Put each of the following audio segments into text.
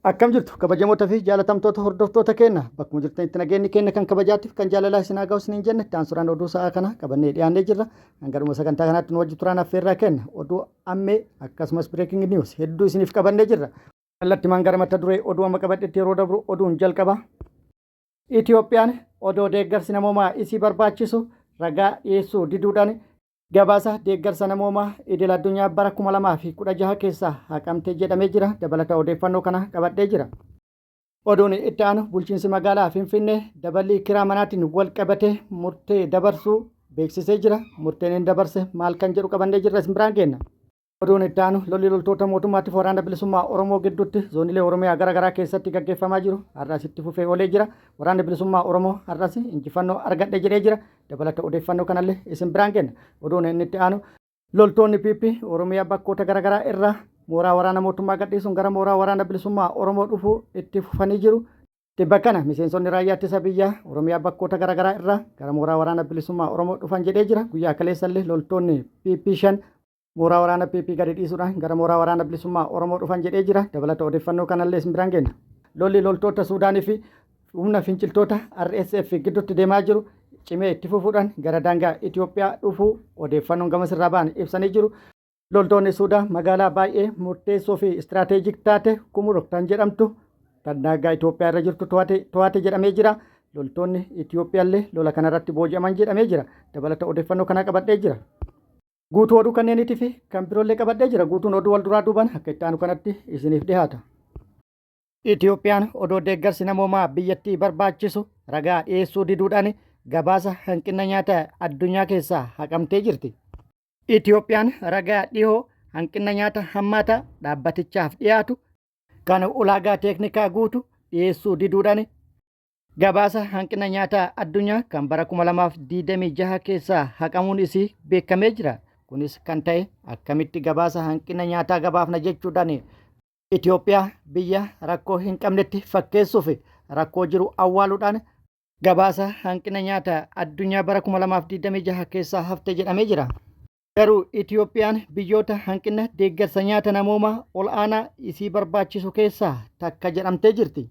Akkam jirtu kabajamoota fi jaalatamtoota hordoftoota keenya bakkuma jirtanitti nageenyi keenya kan kabajaatiif kan jaalalaa isin haa ga'u isiniin jenne itti aansuudhaan oduu sa'aa kana qabannee dhiyaannee jirra. Hanga dhuma sagantaa kanaatti nu wajji turaan affeerraa kenna. Oduu ammee akkasumas breaking news hedduu isiniif qabannee jirra. Kallattimaan gara mata duree oduu amma qabadhetti yeroo dabru oduun jalqaba. Itoophiyaan odoo deeggarsi namoomaa isii barbaachisu ragaa dhiyeessuu diduudhaan Gabaasa deeggarsa namoomaa idil addunyaa bara 2016 keessaa haqamte jedhamee jira. Dabalata odeeffannoo kana qabadhee jira. Oduun itti aanu bulchiinsi magaalaa Finfinnee daballii kiraa manaatiin wal qabatee murtee dabarsuu beeksisee jira. Murteen inni dabarse maal kan jedhu qabannee jirra isin biraan geenna. Oduun itti aanu lolli loltoota mootummaatiif waraana bilisummaa Oromoo gidduutti zoonilee Oromiyaa gara garaa keessatti gaggeeffamaa jiru har'as itti fufee oolee jira. Waraanni bilisummaa Oromoo har'as injifannoo argadhe jedhee jira. Dabalata odeeffannoo kanallee isin biraan geenna. Oduun inni itti aanu loltoonni PP Oromiyaa bakkoota gara garaa irraa mooraa waraana mootummaa gadhiisuun gara mooraa waraana bilisummaa Oromoo dhufuu itti fufanii jiru. Tibba kana miseensonni raayyaa ittisa biyyaa Oromiyaa bakkoota gara garaa irraa gara mooraa waraana bilisummaa Oromoo dhufan jedhee jira. Guyyaa kaleessallee loltoonni PP 5 mooraa waraana PP gadi dhiisuudhaan gara mooraa waraana bilisummaa Oromoo dhufan jedhee jira. Dabalata odeeffannoo kanallee isin biraan geenna. Lolli loltoota Suudaanii fi humna finciltoota RSF gidduutti deemaa jiru cimee itti fufuudhaan gara daangaa Itoophiyaa dhufuu odeeffannoon gamas irraa ba'an ibsanii jiru. Loltoonni Suudaan magaalaa baay'ee murteessoo fi istiraateejik taate Kumuruk kan jedhamtu kan daangaa Itoophiyaa irra jirtu to'ate jedhamee jira. Loltoonni Itoophiyaallee lola kanarratti booji'aman jedhamee jira. Dabalata odeeffannoo kanaa qabadhee jira. Guutuu oduu kanneeniitii fi kan biroollee qabadhee jira. Guutuun oduu wal duraa duubaan akka itti aanu kanatti isiniif dhihaata. Itoophiyaan odoo deeggarsi namoomaa biyyattii barbaachisu ragaa dhiyeessuu diduudhaan gabaasa hanqina nyaata addunyaa keessaa haqamtee jirti. Itoophiyaan ragaa dhihoo hanqina nyaata hammaataa dhaabbatichaaf dhiyaatu kan ulaagaa teeknikaa guutu dhiyeessuu diduudhaan Gabaasa hanqina nyaataa addunyaa kan bara 2026 keessaa haqamuun isii beekamee jira. Kunis kan ta'e akkamitti gabaasa hanqina nyaataa gabaafna jechuudhaan Itoophiyaa biyya rakkoo hin qabnetti fakkeessuuf rakkoo jiru awwaaluudhaan gabaasa hanqina nyaata addunyaa bara 2026 keessaa hafte jedhamee jira. Garuu Itoophiyaan biyyoota hanqina deeggarsa nyaata namoomaa ol'aanaa isii barbaachisu keessaa takka jedhamtee jirti.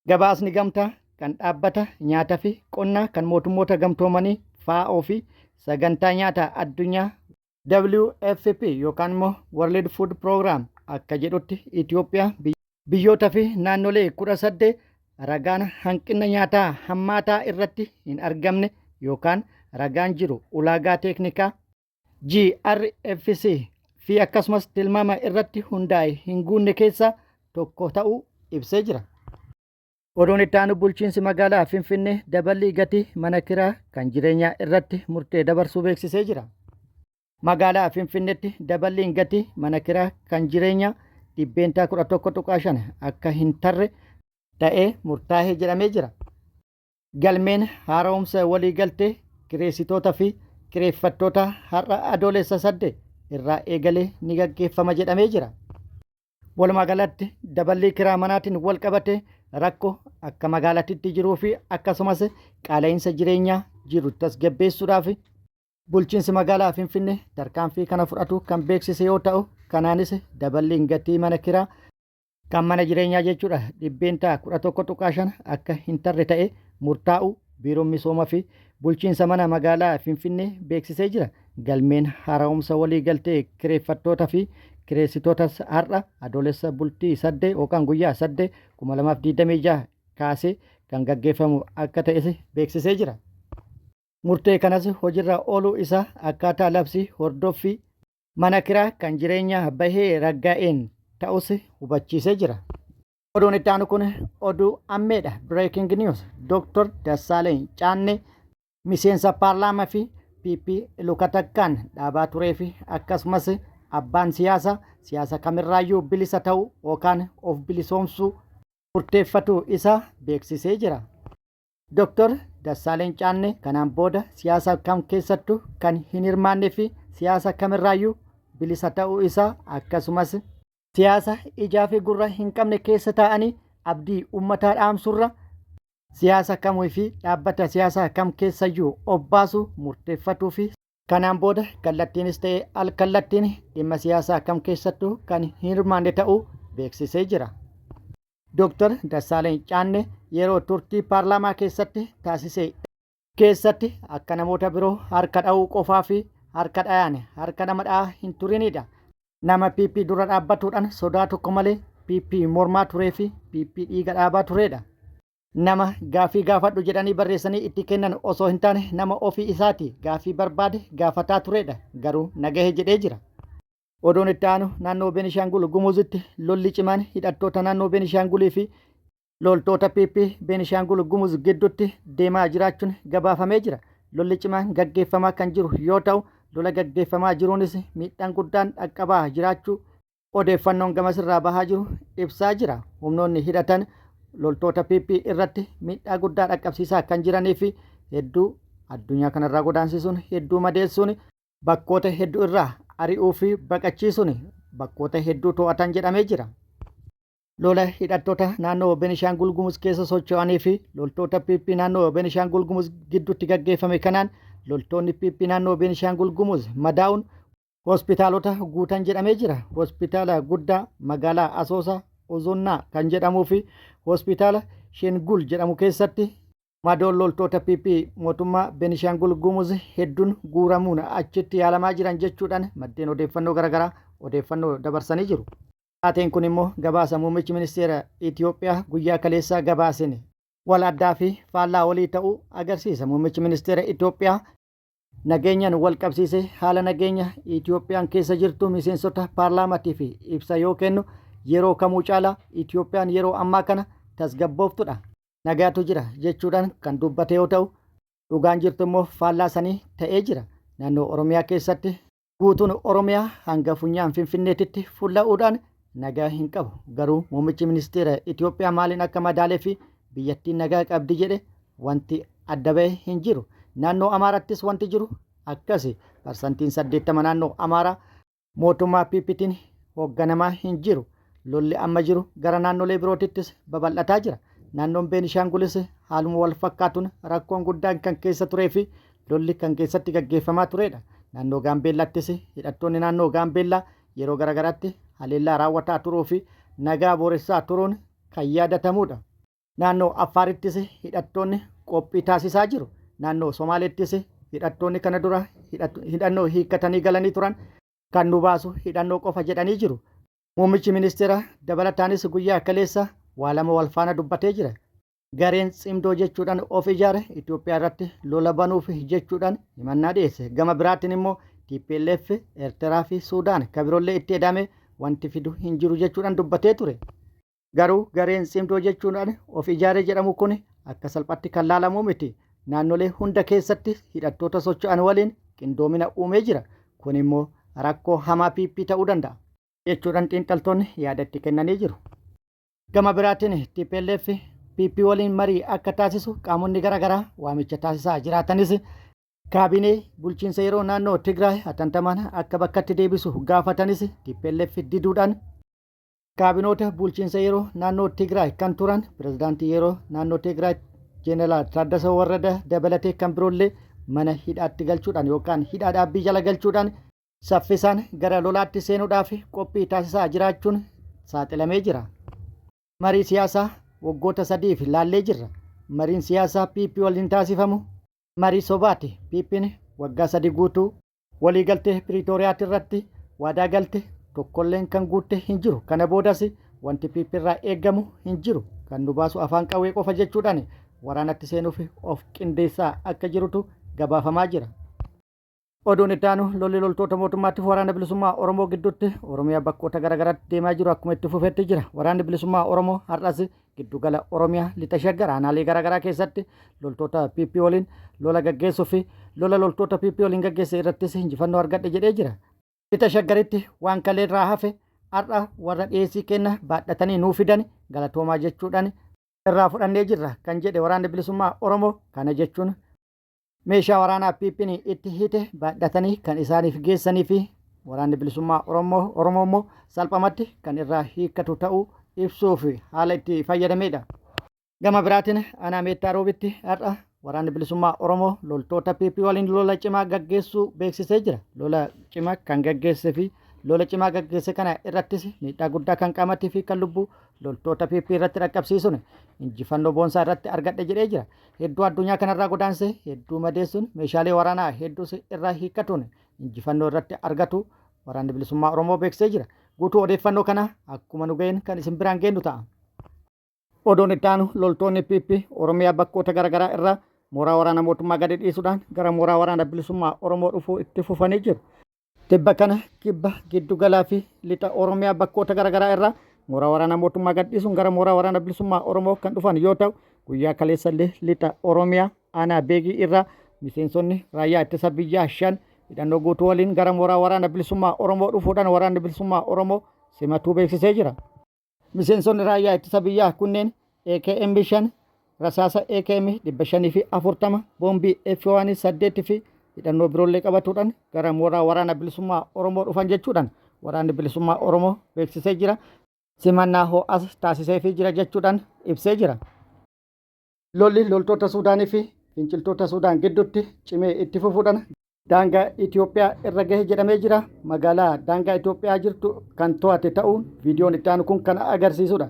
Gabaasni gamtaa kan dhaabbata nyaata fi qonnaa kan mootummoota gamtoomanii FAO fi sagantaa nyaata addunyaa WFP yookaan immoo World Food Program akka jedhutti Itoophiyaa biyyoota fi naannolee 18 ragaan hanqina nyaataa hammaataa irratti hin argamne yookaan ragaan jiru ulaagaa teeknikaa GRFC fi akkasumas tilmaama irratti hundaa'e hin guunne keessaa tokko ta'uu ibsee jira. Oduun itti aanu bulchiinsi magaalaa Finfinnee daballii gatii mana kiraa kan jireenyaa irratti murtee dabarsuu beeksisee jira. Magaalaa Finfinneetti daballiin gatii mana kiraa kan jireenyaa 11.5% akka hin tarre ta'ee murtaa'e jedhamee jira. Galmeen haara'umsa waliigaltee kireessitoota fi kireeffattoota har'a Adoolessa 8 irraa eegalee ni gaggeeffama jedhamee jira. Walumaa galatti daballii kiraa manaatiin wal qabatee rakkoo akka magaalattitti jiruu fi akkasumas qaala'insa jireenyaa jiru tasgabbeessuudhaaf bulchiinsi magaalaa Finfinnee tarkaanfii kana fudhatu kan beeksise yoo ta'u kanaanis daballiin gatii mana kiraa kan mana jireenyaa jechuudha 11.5% akka hin tarre ta'e murtaa'uu Biiroon Misooma fi Bulchiinsa Mana Magaalaa Finfinnee beeksisee jira. Galmeen haara'umsa waliigaltee kireeffattoota fi kireessitootas har'a Adoolessa bultii 8 yookaan guyyaa 8 2026 kaasee kan gaggeeffamu akka ta'es beeksisee jira. Murtee kanas hojirra ooluu isaa akkaataa labsii hordoffii mana kiraa kan jireenyaa bahee raggaa'een ta'us hubachiisee jira. Oduun itti aanu kun oduu ammeedha. Breaking news. Dr. Dassaaleny Caannee miseensa paarlaamaa fi PP luka takkaan dhaabaa turee fi akkasumas abbaan siyaasaa siyaasa kamirraayyuu bilisa ta'uu yookaan of bilisoomsuu murteeffatu isaa beeksisee jira. Dr. Dassaaleny Caannee kanaan booda siyaasa kam keessattuu kan hin hirmaannee fi siyaasa kamirraayyuu bilisa ta'uu isaa akkasumas siyaasa ijaa fi gurra hin qabne keessa taa'anii abdii uummataa dhaamsurra siyaasa kamuu fi dhaabbata siyaasaa kam keessayyuu of baasuu murteeffatuu fi kanaan booda kallattiinis ta'e al kallattiin dhimma siyaasaa kam keessattuu kan hin hirmaanne ta'uu beeksisee jira. Dr. Dassaaleny Caannee yeroo turtii paarlaamaa keessatti taasise keessatti akka namoota biroo harka dha'uu qofaa fi harka dhayaan harka nama dha'aa hin turinidha. Nama PP dura dhaabbatuudhaan sodaa tokko malee PP mormaa turee fi PP dhiiga dhaabaa turedha. Nama gaaffii gaafadhu jedhanii barreessanii itti kennan osoo hin taane nama ofii isaatii gaaffii barbaade gaafataa turedha. Garuu na gahe jedhee jira. Oduun itti aanu naannoo Beenishaangul Gumuzitti lolli cimaan hidhattoota naannoo Beenishaangulii fi loltoota PP Beenishaangul Gumuz gidduutti deemaa jiraachuun gabaafamee jira. Lolli cimaan gaggeeffamaa kan jiru yoo ta'u, lola gaggeeffamaa jiruunis miidhaan guddaan dhaqqabaa jiraachuu odeeffannoon gamasirraa bahaa jiru ibsaa jira. Humnoonni hidhatan loltoota PP irratti miidhaa guddaa dhaqqabsiisaa kan jiranii fi hedduu addunyaa kanarraa godaansisuun hedduu madeessuun bakkoota hedduu irraa ari'uu fi baqachiisuun bakkoota hedduu to'atan jedhamee jira. Lola hidhattoota naannoo Benishaangul Gumuz keessa socho'anii fi loltoota PP naannoo Benishaangul Gumuz gidduutti gaggeeffame kanaan loltoonni PP naannoo Benishaangul Gumuz madaa'uun hospitaalota guutan jedhamee jira. Hospitaala guddaa magaalaa Asoosaa Ozonnaa kan jedhamuu fi hospitaala Shengul jedhamu keessatti madoon loltoota PP mootummaa Benishaangul Gumuz hedduun guuramuun achitti yaalamaa jiran jechuudhaan maddeen odeeffannoo garaagaraa odeeffannoo dabarsanii jiru. Taateen kun immoo gabaasa muummichi ministeera Itoophiyaa guyyaa kaleessaa gabaaseen wal addaa fi faallaa walii ta'uu agarsiisa. Muummichi ministeera Itoophiyaa nageenyaan wal qabsiisee haala nageenya Itoophiyaan keessa jirtu miseensota paarlaamaatiif ibsa yoo kennu yeroo kamuu caalaa Itoophiyaan yeroo ammaa kana tasgabbooftudha. Nagaatu jira jechuudhaan kan dubbate yoo ta'u dhugaan jirtu immoo faallaa sanii ta'ee jira. Naannoo Oromiyaa keessatti guutuun Oromiyaa hanga funyaan Finfinneetitti fulla'uudhaan nagaa hin qabu. Garuu muummichi ministeera Itoophiyaa maaliin akka madaalee fi biyyattiin nagaa qabdi jedhe wanti adda ba'e hin jiru. Naannoo Amaarattis wanti jiru akkasi. Parsantiin 80 naannoo Amaaraa mootummaa PPtiin hoogganamaa hin jiru. Lolli amma jiru gara naannolee birootittis babal'ataa jira. Naannoon Beenishaangulis haaluma wal fakkaatuun rakkoon guddaan kan keessa turee fi lolli kan keessatti gaggeeffamaa turedha. Naannoo Gaambeellattis hidhattoonni naannoo Gaambeellaa yeroo garaagaraatti haleellaa raawwataa turuu fi nagaa booressaa turuun kan yaadatamudha. Naannoo Affaarittis hidhattoonni qophii taasisaa jiru. Naannoo Somaaleettis hidhattoonni kana dura hidhannoo hiikkatanii galanii turan kan nu baasu hidhannoo qofa jedhanii jiru. Muummichi ministeera dabalataanis guyyaa kaleessa waa lama wal faana dubbatee jira. Gareen tsimdoo jechuudhaan of ijaare Itoophiyaa irratti lola banuuf jechuudhaan himannaa dhiyeesse. Gama biraatiin immoo TPLF, Eertiraa fi Suudaan kan biroollee itti edame wanti fidu hin jiru jechuudhaan dubbatee ture. Garuu gareen tsimdoo jechuudhaan of ijaare jedhamu kun akka salphatti kan laalamuu miti. Naannolee hunda keessatti hidhattoota socho'an waliin qindoomina uumee jira. Kun immoo rakkoo hamaa PP ta'uu danda'a. Jechuudhaan xiinxaltoonni yaada itti kennanii jiru. Gama biraatiin TPLF PP waliin marii akka taasisu qaamonni garaagaraa waamicha taasisaa jiraatanis kaabinee bulchiinsa yeroo naannoo Tigraay hatantamaan akka bakkatti deebisu gaafatanis TPLF diduudhaan Kaabinoota bulchiinsa yeroo naannoo Tigraay kan turan pirezidaantii yeroo naannoo Tigraay Jeneraal Taaddasa Warrada dabalatee kan biroollee mana hidhaatti galchuudhaan yookaan hidhaa dhaabbii jala galchuudhaan saffisaan gara lolaatti seenuudhaaf qophii taasisaa jiraachuun saaxilamee jira. Marii siyaasaa waggoota sadiif laallee jirra. Mariin siyaasaa PP waliin taasifamu marii sobaati. PPn waggaa 3 guutuu Waliigaltee Piriitooriyaati irratti waadaa galte tokkolleen kan guutte hin jiru. Kana boodas wanti PP irraa eegamu hin jiru. Kan nu baasu afaan qawwee qofa jechuudhaan waraanatti seenuuf of qindeessaa akka jirutu gabaafamaa jira. Oduun itti aanu lolli loltoota mootummaatiif waraana bilisummaa Oromoo gidduutti Oromiyaa bakkoota garaagaraatti deemaa jiru akkuma itti fufetti jira. Waraanni bilisummaa Oromoo har'as Giddugala Oromiyaa Lixa Shaggar aanaalee garaagaraa keessatti loltoota PP waliin lola gaggeessuu fi lola loltoota PP waliin gaggeesse irrattis injifannoo argadhe jedhee jira. Lixa Shaggaritti waan kaleerraa hafe har'a warra dhiyeessii kenna baadhatanii nuu fidan galatoomaa jechuudhaan irraa fudhannee jirra kan jedhe waraanni bilisummaa Oromoo kana jechuun meeshaa waraanaa PPn itti hite baadhatanii kan isaaniif geessanii fi waraanni bilisummaa Oromoo Oromoo immoo salphamatti kan irraa hiikkatu ta'uu ibsuuf haala itti fayyadamedha. Gama biraatiin aanaa Meettaa Roobitti har'a waraanni bilisummaa Oromoo loltoota PP waliin lola cimaa gaggeessuu beeksisee jira. Lola cimaa kan gaggeessee fi Lola cimaa gaggeesse kana irrattis miidhaa guddaa kan qaamatii fi kan lubbuu loltoota PP irratti dhaqqabsiisuun injifannoo boonsaa irratti argadhe jedhee jira. Hedduu addunyaa kanarraa godaansee hedduu madeessuun meeshaalee waraanaa hedduus irraa hiikkatuun injifannoo irratti argatu Waraanni Bilisummaa Oromoo beeksisee jira. Guutuu odeeffannoo kanaa akkuma nu ga'een kan isin biraan geennu ta'a. Oduun itti aanu loltoonni PP Oromiyaa bakkoota garaagaraa irraa mooraa waraana mootummaa gadi dhiisuudhaan gara mooraa waraana bilisummaa Oromoo dhufuu itti fufanii jiru. Tibba kana kibba giddugalaa fi lixa Oromiyaa bakkoota garaagaraa irraa mooraa waraana mootummaa gad dhiisuun gara mooraa waraana bilisummaa Oromoo kan dhufan yoo ta'u guyyaa kaleessallee lixa Oromiyaa aanaa Beegii irraa miseensonni raayyaa ittisa biyyaa 5 hidhannoo guutuu waliin gara mooraa waraana bilisummaa Oromoo dhufuudhaan waraanni bilisummaa Oromoo simatuu beeksisee jira. Miseensonni raayyaa ittisa biyyaa kunneen AKM 5, rasaasa AKM 540, boombii F1 8 fi hidhannoo biroollee qabatuudhaan gara mooraa waraana bilisummaa Oromoo dhufan jechuudhaan waraanni bilisummaa Oromoo beeksisee jira. Simannaa ho'as taasiseefii jira jechuudhaan ibsee jira. Lolli loltoota Suudaanii fi finciltoota Suudaan gidduutti cimee itti fufuudhaan daangaa Itoophiyaa irra gahe jedhamee jira. Magaalaa daangaa Itoophiyaa jirtu kan to'ate ta'uun viidiyoon itti aanu kun kan agarsiisudha.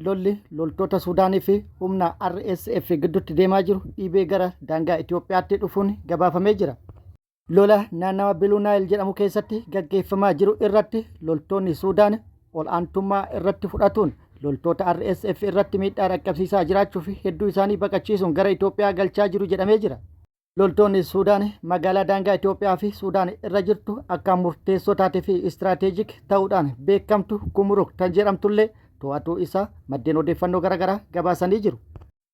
Lolli loltoota Suudaanii fi humna RSF gidduutti deemaa jiru dhiibee gara daangaa Itoophiyaatti dhufuun gabaafamee jira. Lola naannawa Biluu Naayil jedhamu keessatti gaggeeffamaa jiru irratti loltoonni Suudaan ol'aantummaa irratti fudhatuun loltoota RSF irratti miidhaa dhaqqabsiisaa jiraachuu fi hedduu isaanii baqachiisuun gara Itoophiyaa galchaa jiru jedhamee jira. Loltoonni Suudaan magaalaa daangaa Itoophiyaa fi Suudaan irra jirtu akkaan murteessoo taatee fi istiraateejik ta'uudhaan beekamtu Kumuruk tan jedhamtullee to'atuu isaa maddeen odeeffannoo garaagaraa gabaasanii jiru.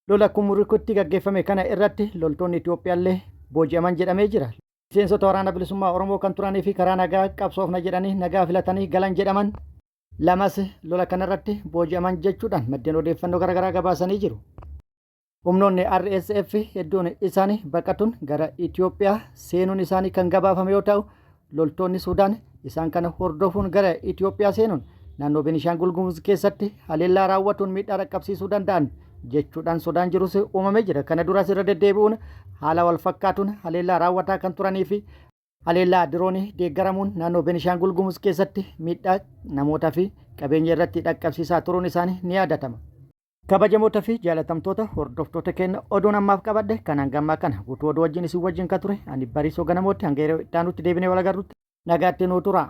Lola Kumurukitti gaggeeffame kana irratti loltoonni Itoophiyaallee booji'aman jedhamee jira. Miseensota Waraana Bilisummaa Oromoo kan turanii fi karaa nagaa qabsoofna jedhanii nagaa filatanii galan jedhaman lamas lola kanarratti booji'aman jechuudhaan maddeen odeeffannoo garaagaraa gabaasanii jiru. Humnoonni RSF hedduun isaanii baqatuun gara Itoophiyaa seenuun isaanii kan gabaafame yoo ta'u, loltoonni Suudaan isaan kana hordofuun gara Itoophiyaa seenuun naannoo Benishaangul Gumuz keessatti haleellaa raawwatuun miidhaa dhaqqabsiisuu danda'an jechuudhaan sodaan jirus uumamee jira. Kana duras irra deddeebi'uun haala wal fakkaatuun haleellaa raawwataa kan turanii fi haleellaa diroonii deeggaramuun naannoo Benishaangul Gumuz keessatti miidhaa namootaa fi qabeenya irratti dhaqqabsiisaa turuun isaanii ni yaadatama. Kabajamoota fi jaalatamtoota hordoftoota keenya oduun ammaaf qabadhe kan hanga ammaa kana guutuu oduu wajjin isin wajjin ka ture ani Bariisoo Ganamootti hanga yeroo itti aanutti deebinee wal agarrutti nagaatti nuu turaa.